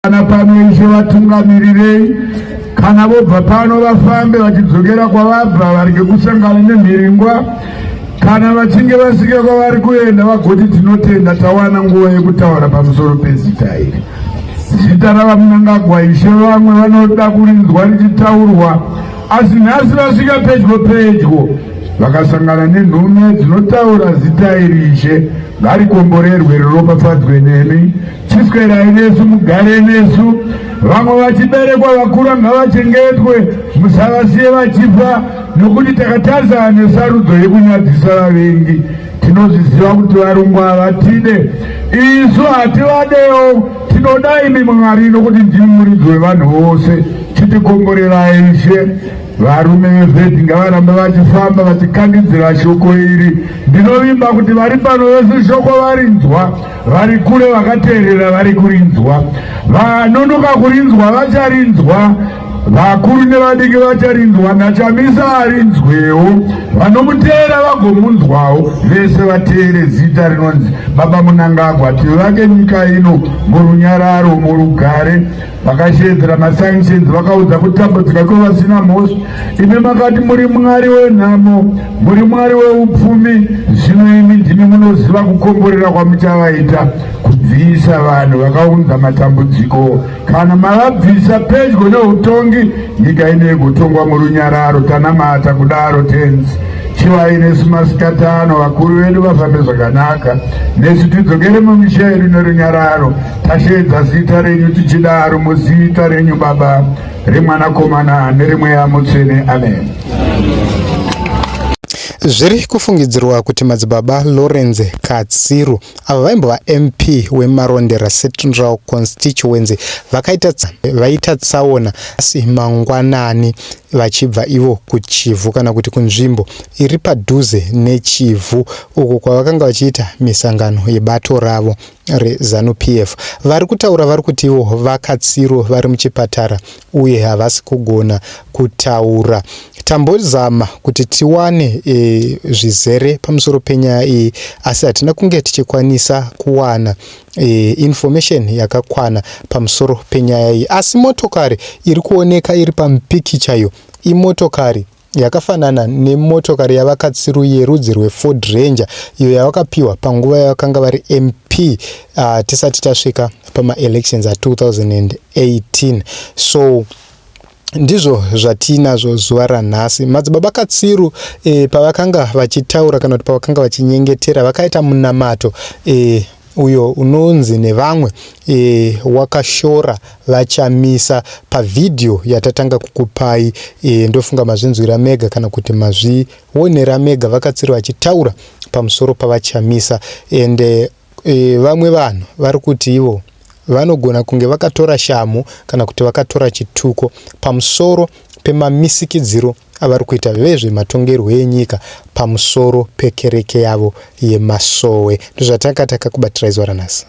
Kana pano Ishe vatungamirirei, kana vobva pano vafambe vachidzokera kwavabva varege kusangana nemhiringwa. Kana vachinge vasvika kwavari kuenda vagoti tinotenda tawana nguva yekutaura pamusoro pezita iri. Zita raVaMnangagwa Ishe vamwe vanoda kurinzwa richitaurwa asi nhasi vasvika pedyo pedyo vakasangana nenhume dzinotaura zita iri Ishe ngarikomborerwe riropafadzwe nemi. Chiswerai nesu mugare nesu, vamwe vachiberekwa vakura ngavachengetwe, musavasiye vachifa, nokuti takatarisana nesarudzo yekunyadzisa vavengi. Tinozviziva kuti varungu havatide, isu hativadewo, tinoda imi Mwari, nokuti ndimi muridzi wevanhu vose. Chitikomborerai Ishe. Varume veVhedhi ngavarambe vachifamba vachikandidzira shoko iri. Ndinovimba kuti vari pano vese shoko varinzwa. Vari kure vakateerera vari kurinzwa, vanonoka kurinzwa vacharinzwa, vakuru nevadiki vacharinzwa, naChamisa arinzwewo, vanomuteera vagomunzwawo, vese vateere zita rinonzi Baba Mnangagwa, tivake nyika ino murunyararo, murugare. Vakasheedzera masanctions vakaudza kutambudzika kwevasina mhosva. Imi makati muri Mwari wenhamo, muri Mwari weupfumi, zvino imi ndimi munoziva kukomborera kwamuchavaita kubvisa vanhu vakaunza matambudziko. Kana mavabvisa pedyo neutongi, nyika ino igotongwa murunyararo. Tanamata kudaro Tenzi. Chivai nesu masikati ano, vakuru vedu vafambe zvakanaka, nesu tidzokere mumisha yedu nerunyararo. Tasheedza zita renyu tichidaro muzita renyu Baba, reMwanakomana nereMweya Mutsvene. Amen. Zviri kufungidzirwa kuti Madzibaba Lawrence Katsiru, avo vaimbova MP weMarondera Central Constituency, vakaita vaita tsaona asi mangwanani vachibva ivo kuChivhu kana kuti kunzvimbo iri padhuze neChivhu uko kwavakanga vachiita misangano yebato ravo reZanu PF. Vari kutaura vari kuti ivo vakatsiro vari muchipatara uye havasi kugona kutaura. Tambozama kuti tiwane e, zvizere pamusoro penyaya iyi asi hatina kunge tichikwanisa kuwana e, information yakakwana pamusoro penyaya iyi. Asi motokari iri kuoneka iri pamupikicha iyo imotokari yakafanana nemotokari yaVaKatsiru yerudzi rweFord Ranger iyo yavakapiwa panguva yavakanga vari MP uh, tisati tasvika pamaelections a2018. So ndizvo zvatiinazvo zuva ranhasi. Madzibaba Katsiru e, pavakanga vachitaura kana kuti pavakanga vachinyengetera vakaita munamato e, uyo unonzi nevamwe e, wakashora VaChamisa pavhidhiyo yatatanga kukupai e, ndofunga mazvinzwira mega kana kuti mazvionera mega VaKatsiru vachitaura pamusoro paVaChamisa and e, vamwe vanhu vari kuti ivo vanogona kunge vakatora shamhu kana kuti vakatora chituko pamusoro pemamisikidziro avari kuita vezvematongerwo enyika pamusoro pekereke yavo yemasowe. Ndozvatanga takakubatirai zuva ranhasi.